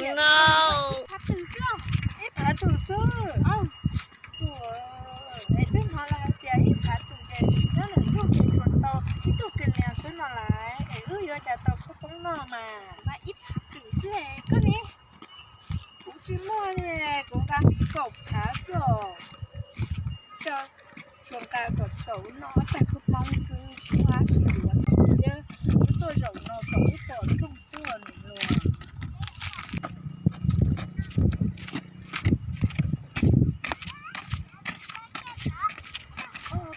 Ib phav tus xwb. Ib phav tus xwb. Es twb hnov lawv hais tias ib phav tus ces nyob nram ntug ces tsuas tau ib tug kiag nias xwb no lawm, es wb yuav cas tau khaub poob noj mas. Ib phav tus xwb koj ne. Kuv tsis muaj li, kuv nqa kaum phav xwb os. Tsuas nqa kom txaus noj ob tag khaub poob xwb tsis muaj dab tsi yuav. Thiab wb tuaj zaum no kom wb pom rooj xwb os niam hluas.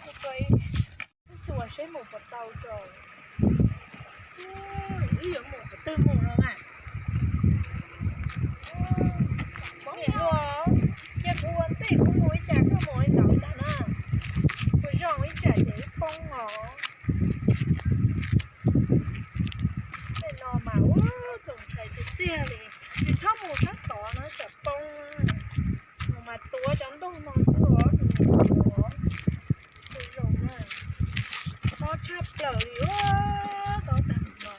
Tab sis ua seb mus puas tau tso. Wb yuav mus qhov twg mus no mas. Niam hluas, cia kuv ua ntej kuv mus ib cas koj mus ib ntawd ntag na. Kuv zoo ib tsam ces wb poob os. Tej no mas ua txaus ntshai tiag tiag li. Tsis txhob mus sab tod no tsam poob. Mus mas tuav cov ntug no xwb os. Tus zoo na, mob tshaj plaws li os, mob tag npaum no.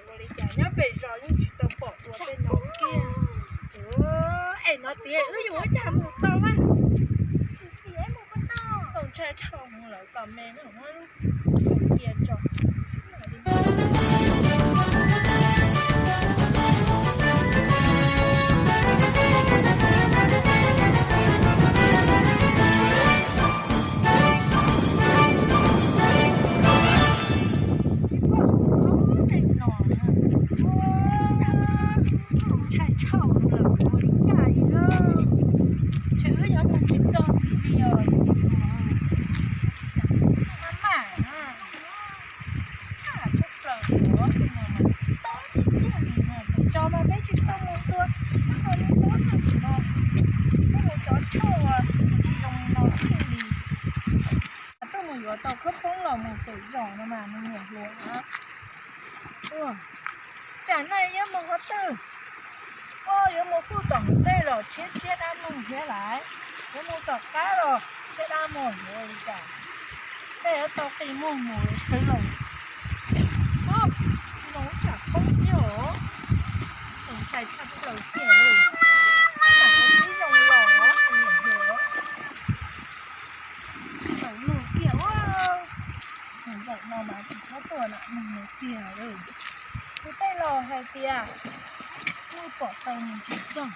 Ua li cas nyob pem zos yeej tsis tau pom ua tej no kiag. Es no tias wb yuav ua cas mus tau mas. Txaus ntshai dhau lawm kom me no cia tso. Tsis pom tus khob tej no na. Ua, ntshai tshaj lawm ua li cas li na. Ntshe wb yuav mus tsis txog li os. Maj mam na. Tshaj plaws li os, tej no mas tob tiag tiag li no, tus tso mas peb tsis tau mus tua, tab sis li tob tag li no, peb mus cov tshuaj tsis zoo li no tiag li. Tuaj mus yuav tau khaub poob los mus pem zos no mas me niam hluas. Ua, tsam no yuav mus qhov twg? Ua, yuav mus kuj tom ntej los tshiab tshiab dab muag thiab lawm, yuav mus tom qab los tshiab dab muag thiab li cas. Tej yuav tau qi muag mus sawv los. Ua, zoo tsam poob thiab os. Txaus ntshai tshaj plaws tiag li. Mam ua tib zoo los os me niam hluas. Txaus luag kiag ua. Mus zaum no mas tsis txhob tuaj na, mus mus kiag li. Tus tej laus hais tias, kuj pom tau mus tsis txog.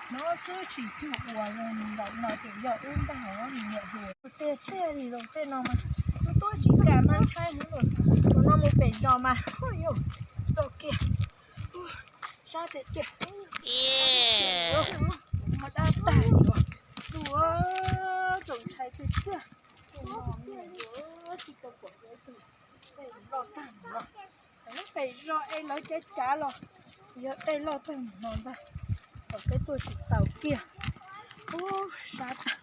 Hnov xwb tsis cuag ua, zaum no ces yog wb ntag os me niam hluas. Tiag tiag li los tej no mas, wb tuaj tsis kam mas ntshai heev lawm. Tus no mus pem zos mas, ua yus txog kiag, sab tiag tiag. Ua dab tag li os. Ua, txaus ntshai tiag tiag. Tsis tau pom tej loj tag no. Lub pem zos es lawv cav cav los yog tej loj tag no ntag, kom peb tuaj tsis tau kiag. Ub, sab tag.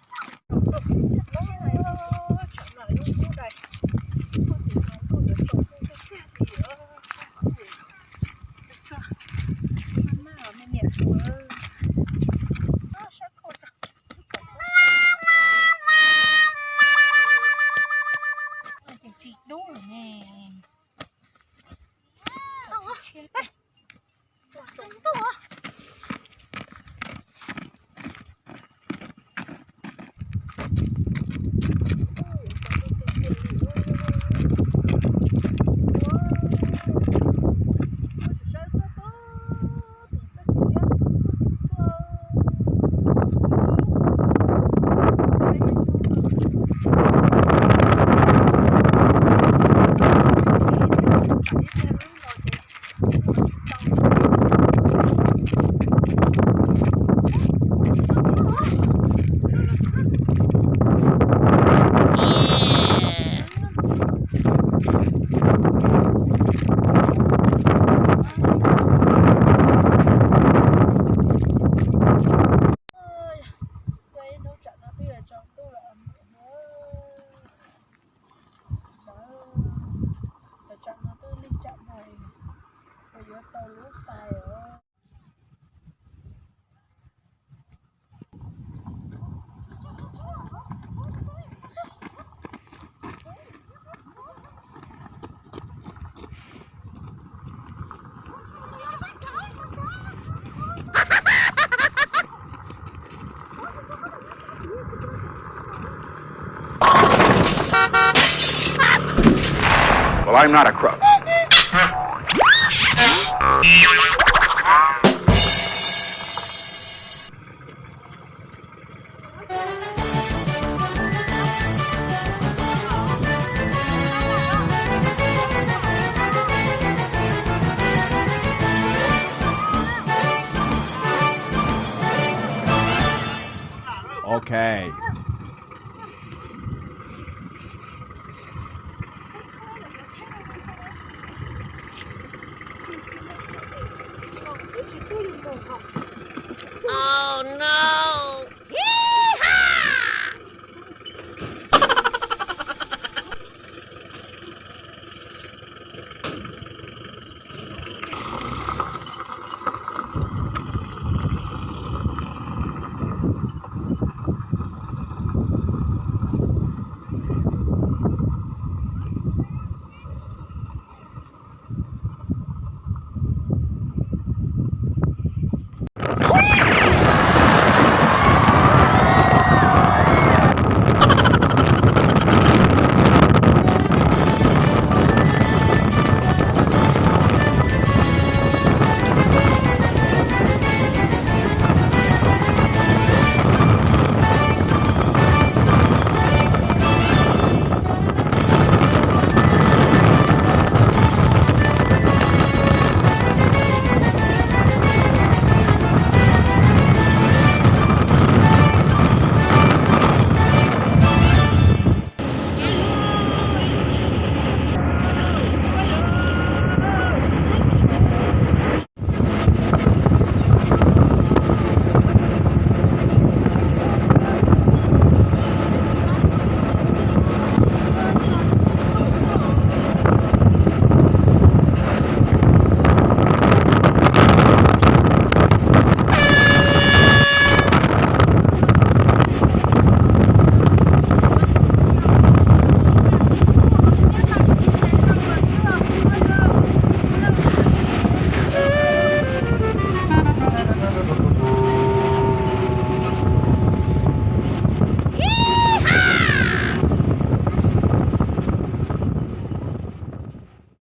Tsam no lub hnub dais, tim no ntuj yuav tsaus ntuj tiag tiag li. Maj maj me niam tshuav. Sab khauj tag. Ces tsis dub lawm ne. Well, I'm not a crook. Ok.